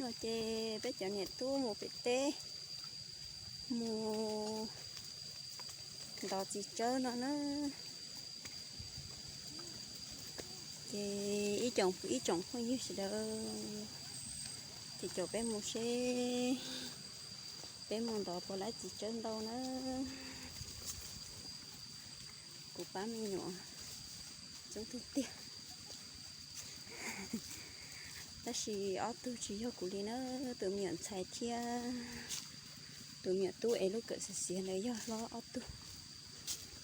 Ces peb cov niam tub mus pem teb, mus ntov txiv tsawb no na. Ces ib tsoom, ib tsoom phooj ywg sawv daws, ces caum peb mus seb peb mus ntov puas laib txiv tsawb ntau na. Kuv pab me nyuam coob tiag tiag. Tab sis ob tug tsis yog kuv li na, tus me nyuam ntxhais thiab tus me nyuam tub es lub kawm xiav xiav ntawd yog hlob ob tug.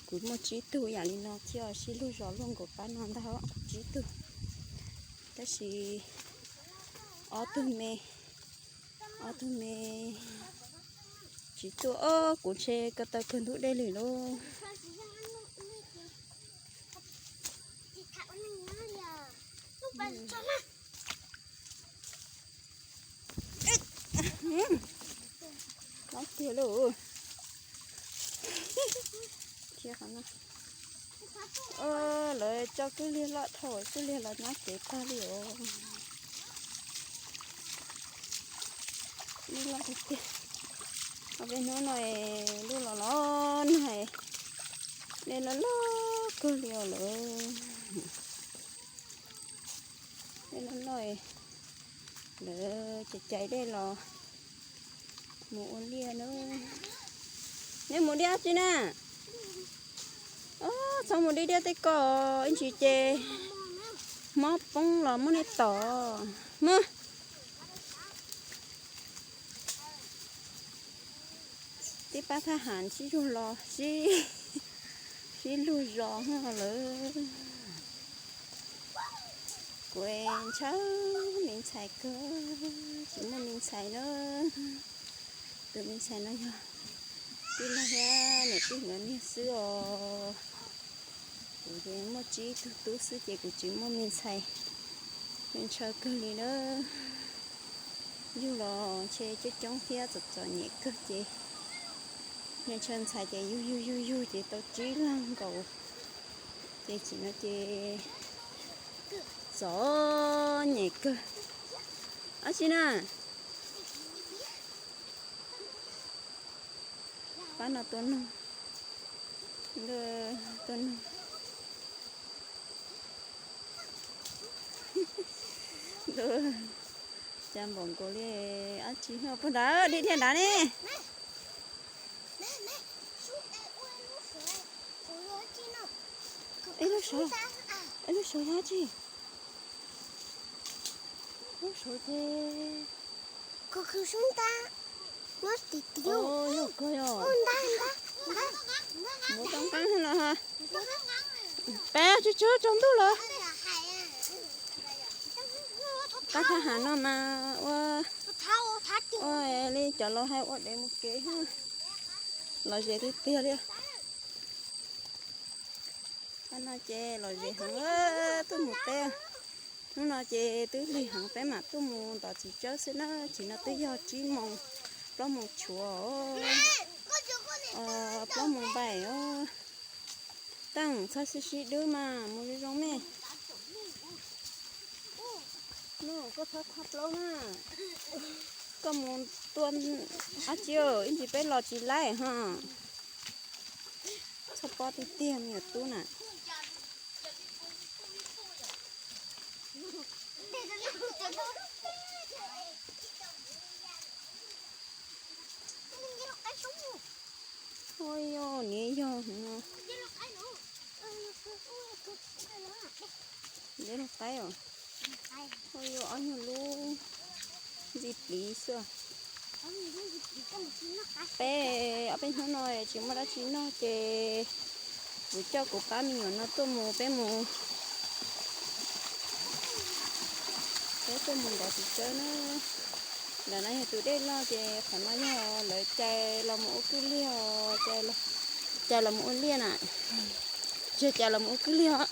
Kuv muaj tsib tug yam li no thiab sib luag zos luag nkaus pab no ntag, tsib tug. Tab sis ob tug me, ob tug me tsis tuaj, kuv ntshe ko taw kawg ntug dej li lauj. Lob tiag lauj. Thiab qhov no, lawv coj kwj liag loj dhau, kwj liag los nyab kev tag li os. Lub loj tiag tiag. Ob peb hnub no es lub los los nag, dej loj loj kawg li os lawm. Dej loj loj, lawv cais cais dej los mus ua liaj na. Neb mus diaj tsi na? Txhob mus diaj diaj tej ko, ib ntsis ces mob poob los muab nej tom. Muab. Tib pab thab ham sib zug los sib, sib luag zos lawm. Kuv ntshaw me ntxhais kawg, tsis muaj me ntxhais na. Tus me ntxhais no yog tij laug thiab niam tij nkawd niag xwb os. Kuv ces muaj tsib tug tub xwb ces kuv tsis muaj me ntxhais. Ntshaw kawg li na. Yug los ntshe coob coob thiab txom txom nyem kawg ces ntshaw ntxhais ces yug yug yug yug ces tau tsib leeg nkaus. Ces tsim no ces txom nyem kawg. Ab tsi na. Pab no tua noog, tua noog. Cas npaum nkaus li ab tsi no puag nrad, dhia dhia nrad ne. Ib lub saud, ib lub saud yog dab tsi? Lub saud ces yog kawg yog. Muab tau nqeeb los ha. Peb tsuag tsuag tsaus ntuj lawm. Pab thab ham no mas ua, ua li cov laus hais ua dev mus kev, lom zem tiag tiag li. Pab no ces lom zem heev, tuaj mus teb. Hnub no ces twb lig heev peb mam tuaj mus ntov txiv tsawb xwb na, tsim no twb yog tsib moos, plaub moos tshuav, plaub moos npaim os. Teej txhob sib sib dub mas mus zoo zoo me. Koj txhob thab plaub na. Koj mus tua dab tsi, ib ntsis peb los tsis laib ho. Txhob pob tiag tiag me nyuam tub na. Ua yog niam yog no. Dej loj qaib os. Ua yog ob nyuag lub ntxi pliv xwb. Peb ob peb hnub no tsis muaj dab tsi noj ces kuv coj kuv pab me nyuam no tuaj mus, peb mus, peb tuaj mus ntov txiv tsawb na. Ntawm no yog tus dej loj ces qhov no yog lawv cais los mus ua kwj liag, cais los mus ua liaj na. Tsis yog cais los mus ua kwj liag os.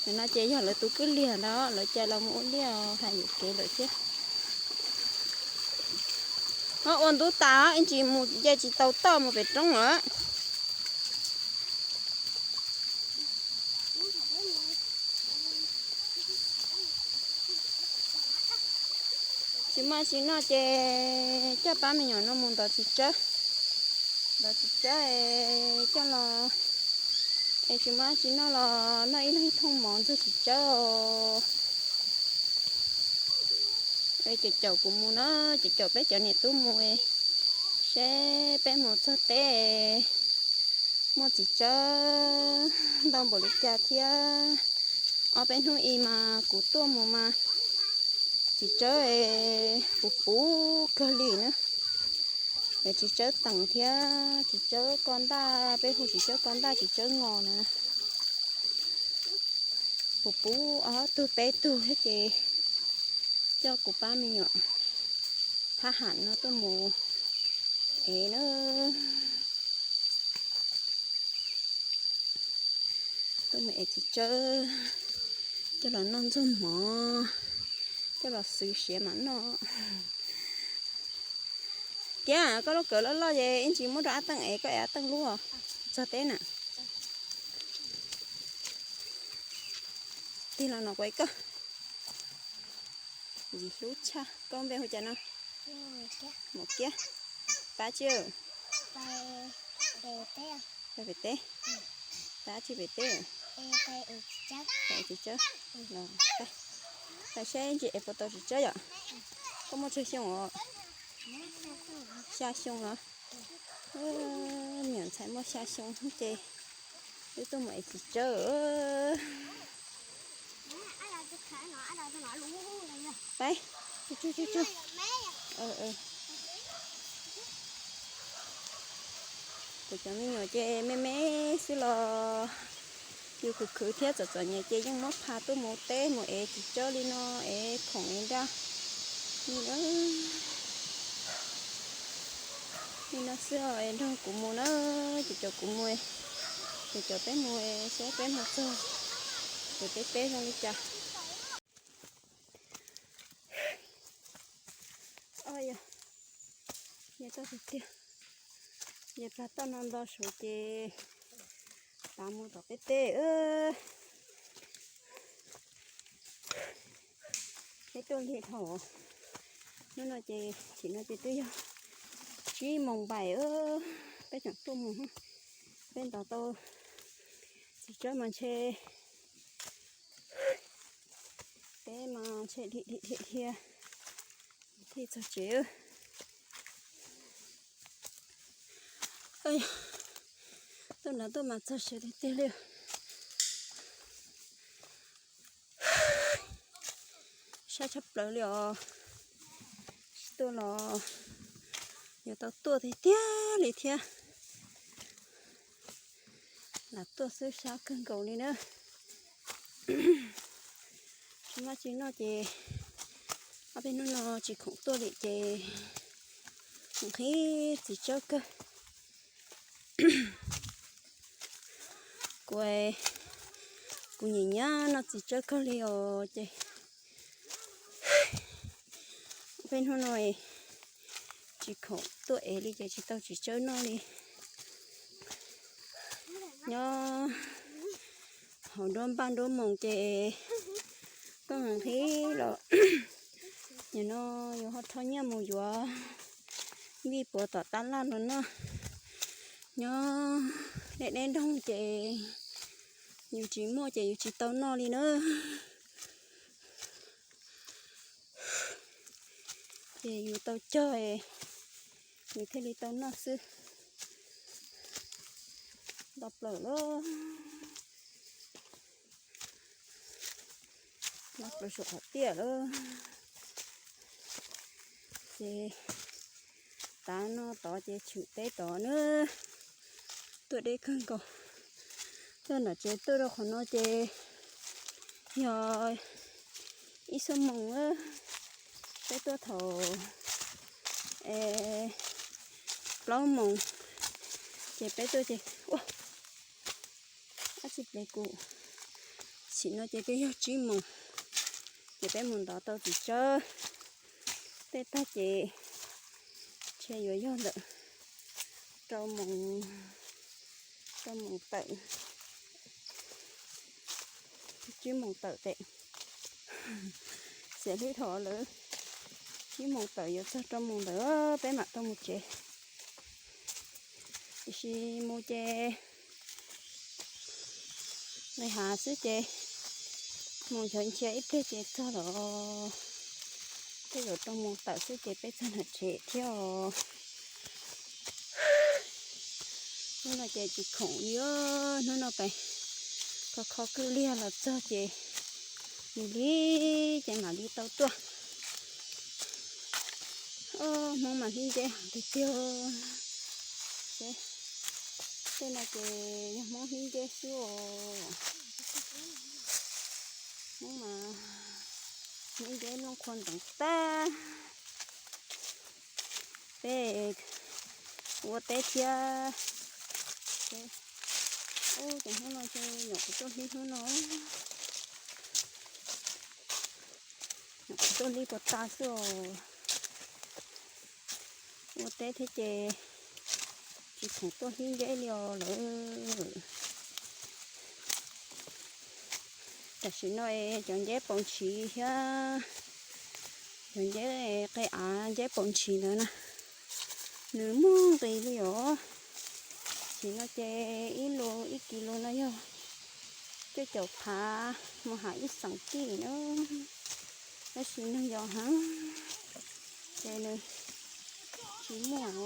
Ntawm no ces yog lawv tus kwj liag ntag, lawv cais los mus ua liaj hais yuam kev lawm thiab. Ho ua ntub tas ib ntsis mus nce tsis tau toj mus pem roob lawm. Tsis muaj tsi noj ces coj pab me nyuam no mus ntov txiv tsawb. Ntov txiv tsawb es coj los, es tsis muaj tsi noj los noj ib leeg thooj mov ntxuag txiv tsawb os. Caum caum kuv mus na, caum caum peb cov niam tub mus, seb peb mus txog teb muaj txiv tsawb ntau npaum li cas thiab. Ob peb hnub i mas kuv tuaj mus mas txiv tsawb puv puv kawg li na. Txiv tsawb teev thiab txiv tsawb ko ntaj, peb hu txiv tsawb ko ntaj, txiv tsawb ngos na. Puv puv ob tug peb tug thiab ces coj kuv pab me nyuam thab ham no tuaj mus ev na. Tuaj mus ev txiv tsawb coj los noj ntxuag mov, coj los xwv siav mam noj. Kiab, koj lub kawm loj loj ces ib ntsis muab rau ab teej ev, koj ev ab teej lub txog teb na. Tig los no kuv ev koj. Ntxim hlub tshaj. Koj npe hu cas no? Maum Kiab. Pab tsi? Pab pem teb. Pab tsi pem teb? Pab txiv tsawb. Pab seb ntsis ev puas tau txiv tsawb yom. Koj muaj tsawg xyoo os? Xya xyoo los? Me nyuam ntxhais muaj xya xyoo ces wb tuaj mus ev txiv tsawb. Pab, kuv cov me nyuam ces me me xwb los yus khwv khwv thiab txom txom nyem ces yeej muab pha tuaj mus teb mus ev txiv tsawb li no, ev khoom ev nraj li na. Li no xwb os, es nrog kuv mus na, ces caum kuv mus, ces caum peb mus seb peb mus txog ces peb teb zoo li cas. Yog, yog tau tiag tiag, yog plag toj no nto saud ces tav mus tom peb teb. Peb tuaj li thaum hnub no ces, chim no ces twb yog tsib moos npaim, peb tseem tuaj mus, peb ntov tau txiv tsawb mas ntshe, peb mas ntshe dhia dhia dhia thiaj txog tsev. Tuaj nrad tuaj mas txog siav tiag tiag li. Sab tshaj plaws li os. Tsis tuaj los yuav tau tuaj tiag tiag li thiab. Lam tuaj xwb sab kawg nkaus li na. Tsis muaj tsi noj ces ob peb hnub no tsis khoom tuaj li ces nqhis txiv tsawb kawg. Kuv, kuv nyiam nyiam noj txiv tsawb kawg li os ces peb hnub no tsis khoom tuaj ev li ces tsis tau txiv tsawb noj li. Nyob hauv nruab npaj nruab moos ces tuaj nqhis los nim no yus ho rho nyiaj mus yuav vij puav tom tab laj los noj. Nyob deb deb nroog ces yus tsis muaj ces yus tsis tau noj li na. Ces yus tau cog, yus thiaj li tau noj xwb. Nto plaws lawm, nto plaws saum qhov tiaj lawm. Ces tav no tod ces tshwm teb tod na. Tuaj deb kawg nkaus. Tuaj nram tsev tuaj rau qhov no ces yog ib xuab moos. Peb tuaj thaum plaub moos ces peb tuaj ces ua ab tsi ples kuv. Chim no ces twb yog tsib moos ces peb mus ntov tau txiv tsawb. Tej tag ces ntshe yuav yog ntawm rau moos, rau moos tawm, tsib moos tawm tes. Xiam hlwb thaum lawv Ib moos tawm yuav txog rau moos ntawd peb mam tau mus tsev. Tiam sis mus ces nqis hav xwb ces mus nchov nchia ib pliag ces txog lawm. Tej zaum rau moos tawm xwb ces peb txog nram tsev thiab os. Hnub no ces tsis khoom li, hnub no pem kho kho kwj liag los txog ces mus li ces mam li tau tuaj. Hmoob mas hlib nceb heev tiag tiag. Tej no ces yog Hmoob hlib nceb xwb os. Hmoob mas hlib nceb nplooj qhuav ntxoov tag. Peb ua teb thiab. Ub, cov Hmoob no ces nyuam qhuav tuaj hlib hnub no. Nyuam qhuav tuaj hlib puas tas xwb os. Ua teb thiab ces tsis khoom tuaj hlib nceb li os lawm. Tam sim no es cov nceb paus ntshis thiab cov nceb qe av nceb paus ntshis ntawd na, nws muaj nqis li os. Tam sim no ces ib lus ib kis lus no yog cuaj caum phav mus hais ib xeem kij na. Tab sis nws yos heev ces nws tsis muaj.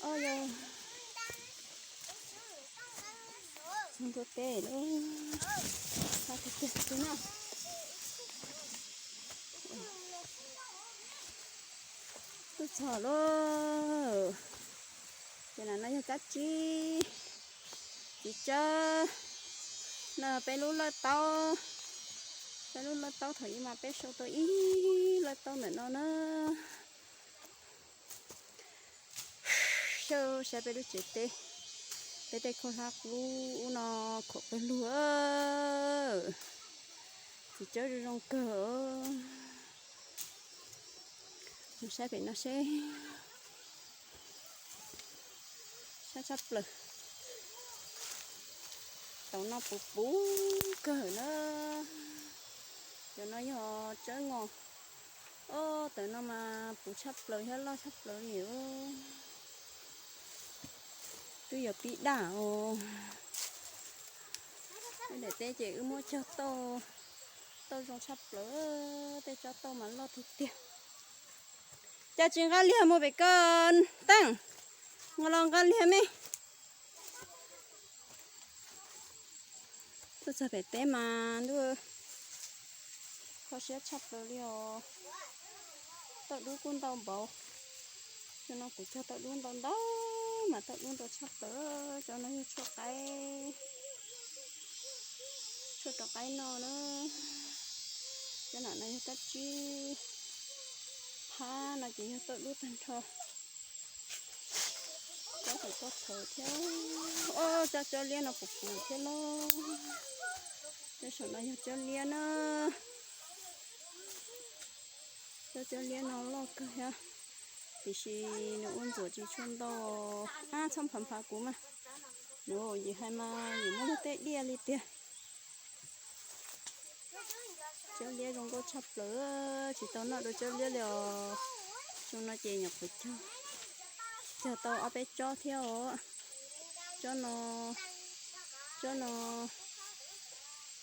Os, yog ntua teb lawm, xa tiag tiag xwb na. Tuaj txog lawm. Ces no yog kab tsib, txiv tsawb. No peb lub lawj taub, peb lub lawj taub thaum ub mas peb sau tau ib lawj taub ntawm no na. Saib, saib peb lub tsev teb, peb tej khaub hlab qub ub no khuam pawg lug. Txiv tsawb zoo zoo kawg. Mus saib pem no seb. Saib tshaj plaws. Taum no puv puv kawg na. Cov no yog tsawb ngos. Os, taum no mas puv tshaj plaws thiab loj tshaj plaws li. Twb yuav pib daj os. Wb daim teb ces wb muab cog tauj, tauj zoo tshaj plaws, tej tsob tauj mas loj tiag tiag. Cas tsis nqa liag mus pem ko, Teej? Nqa los nqa liag me. Tuaj txog pem teb mas ntuj, kho siab tshaj plaws li os. Tauj dub kuj ntau npaum. Cov no kuv cog tauj dub ntau ntau mas tauj dub ntau tshaj plaws. Cov no yog tshuaj qaib, tshuaj rau qaib noj na. Cov no yog kab tsib, phab no ces yog tauj dub tag nrho. Cov tauj txhawv thiab. Os, cov tsob liab no puv puv thiab lauj. Cov saum no yog tsob liab na. Cov tsob liab no loj kawg thiab, tiam sis nws ua ntxuam tsis tshua ntau. Ab, txhob nphav nphav kuv mas. Nws yim hais mas yim muab luag tej diaj li tiag. Tsob liab zoo nkauj tshaj plaws, tsis tau noj dua tsob liab li os. Xyoo no ces nyuam qhuav cog, cog tau ob peb tsob thiab os. Tsob no, tsob no,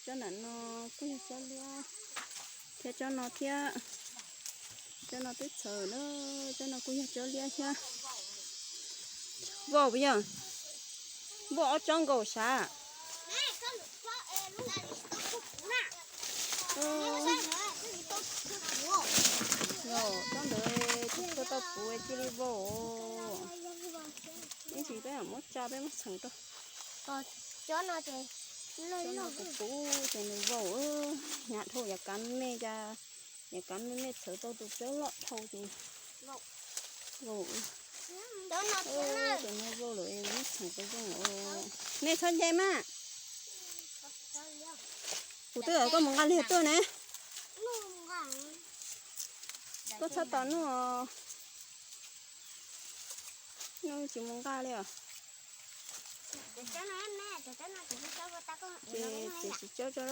tsob nram no kuj yog tsob liab, thiab tsob no thiab. Tsob no twb txhawv na, tsob no kuj yog tsob liab thiab. Vauj puas yog? Vauj ob tsob nkaus sav. Tsob ntawd tsis tshua tau puv cia li vau. Ib ntsis peb mam muab tsa peb muab txheem rau. Cov no puv puv ces nws vau, hnyav dhau yav kav me me cas, yav kav me me txhawv tau tus tsawb loj dhau ces vau. Cov no vau lawm muab txheem tau zoo os. Nej txhob nce mas. Kuv twb kom koj mus nqa liag tuaj ne. Koj txhob tos noj os. Noj tsis mus nqa li os. Ces txiav tsis tsob tso.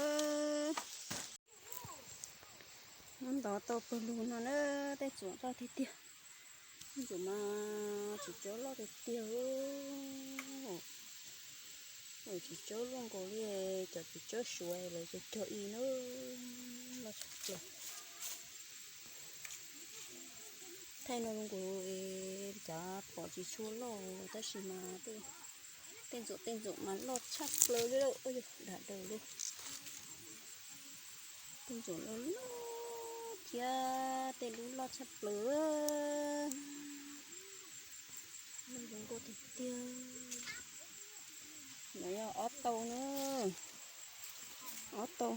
Muab ntov tau pawg lug no na, tej ntxuam loj tiag tiag. Tej ntxuam mas txiv tsawb loj tiag tiag. Txiv tsawb loj nkaus li cov txiv tsawb suav lawv cog cog ib na, loj tshaj plaws. Thaij no zoo nkaus cas pom tsis tshua loj tab sis mas tej ntxuam tej ntxuam mas loj tshaj plaws li, dam daws li. Tej ntxuam loj loj thiab tej lub loj tshaj plaws. Loj zoo nkauj tiag tiag. No yog ob tau na, ob tau,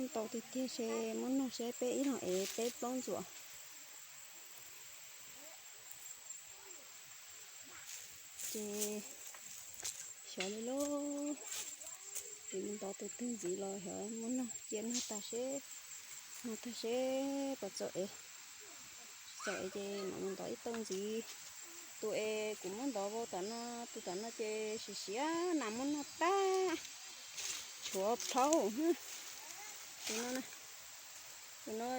ntau tiag tiag, seb muab noj seb peb ib leeg ev peb plaub ntxuam. Ces xyov li lauj, es mus ntov tus twg ntxiv los xyov muab noj, cia noj tag seb, noj tag seb puas txaus ev. Txaus ev ces mam mus ntov ib tau ntxiv. Tus es kuv muab ntov vau tom no, tus tom no ces siav siav nas muab noj tag, tshuav plhaub. Tus no, tus no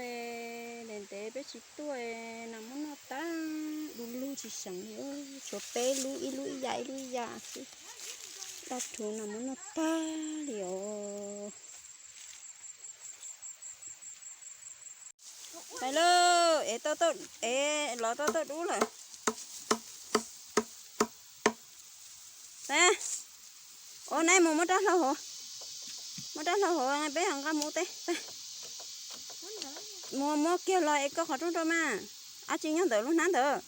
ntev ntev peb tsis tuaj, nas muab noj tag du lug tsis seem li, tshuav peb lub, ib lub ib yam ib lub ib yam xwb. Dab rhuv nas muab noj tag li os. Pais lauj, es tau, es los tau tauj dub lawm. Ua neb mus muab rab hlau hauv, muab rab hlau hauv peb ho nqa mus ua teb. Mus muab kiag los es koj qhov rooj rau mas. Ab tsi nyob ntawm lub hnab ntawd.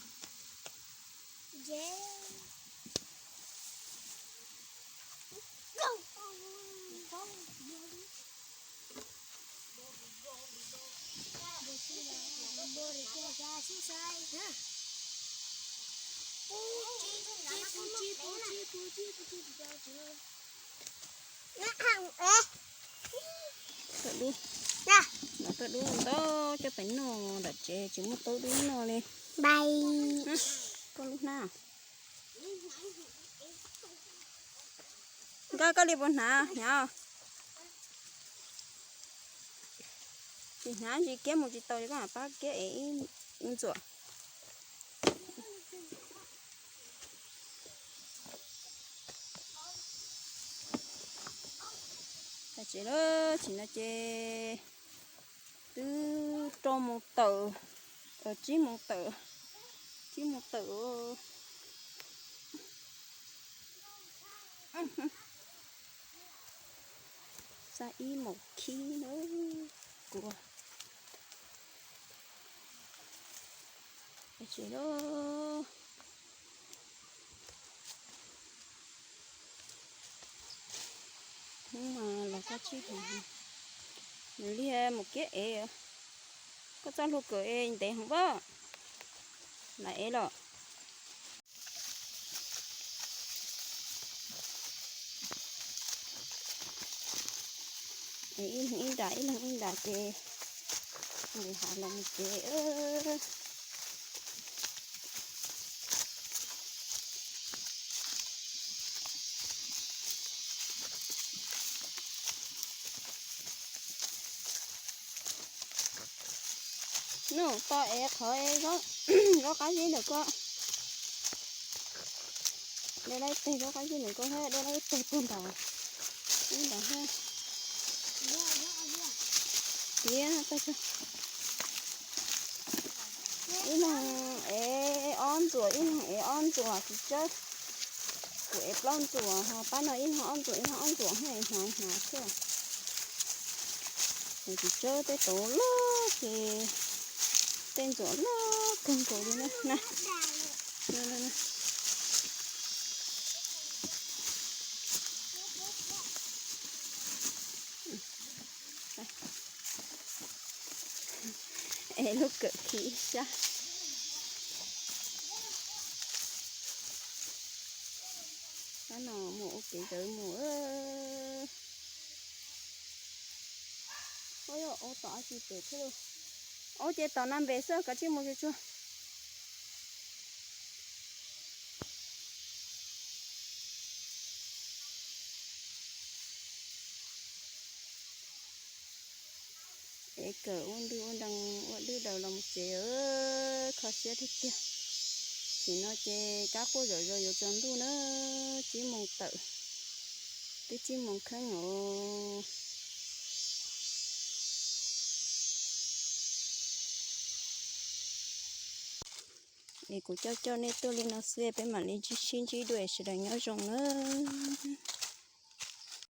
Tauj dub, no tauj dub ntau coj pem noj, nram tsev tsis muaj tauj dub noj li. Koj lub hnab, nkaj koj li puas hnav, hnyav. Tsis hnav ntsis kiab mus tsis tau li, koj mam pab kiab ev ib ntxuam. Tag tsev lawm, tsim no ces twb rau moos tawm, tsib moos tawm, tsib moos tawm. Xa ib moos khib na, kuv tag tsev lawm. Hnub mas los koj tsib hov, nws liag mus kiab ev. Koj txoj hlua kawm es ntev heev pab, lam ev los. Es ib leeg ib nram ib leeg ib nram ces nqis hav los mus tsev. Nub, tos ev qhov zaub qab zib ntawm koj. De lawm ib teg zaub qab zib ntawm koj thiab de lawm ib teg puag nram, ib nram thiab. Tiav tag, ib leeg ev ob ntxuam, ib leeg ev ob ntxuam tsis tsawg. Kuv ev plaub ntxuam ho pab no ib leeg ob ntxuam ib leeg ob ntxuam thiaj hnav hnav thiab. Tsis tsawg tej tauv loj ces tej ntxuam loj kawg nkaus li na. Es lub kawm khib sab. Tab no mus ua kev zawv mus. Ua yog ua tom tsis pem thiab. Ua ces tom no npe xwb, kav tsij mus tsuag tsuag. Es kawm ua ntu ua nrees ua dwb daws los mus tsev, kho siab tiag tiag. Nim no ces kab quaj zom zaws yuav tsaus ntuj na, tsib moos tawm, twb tsib moos kheeb os. Es kuv coj coj nej tuaj li no xwb, peb mam li sib ntsib dua, sawv daws nyob zoo nawb.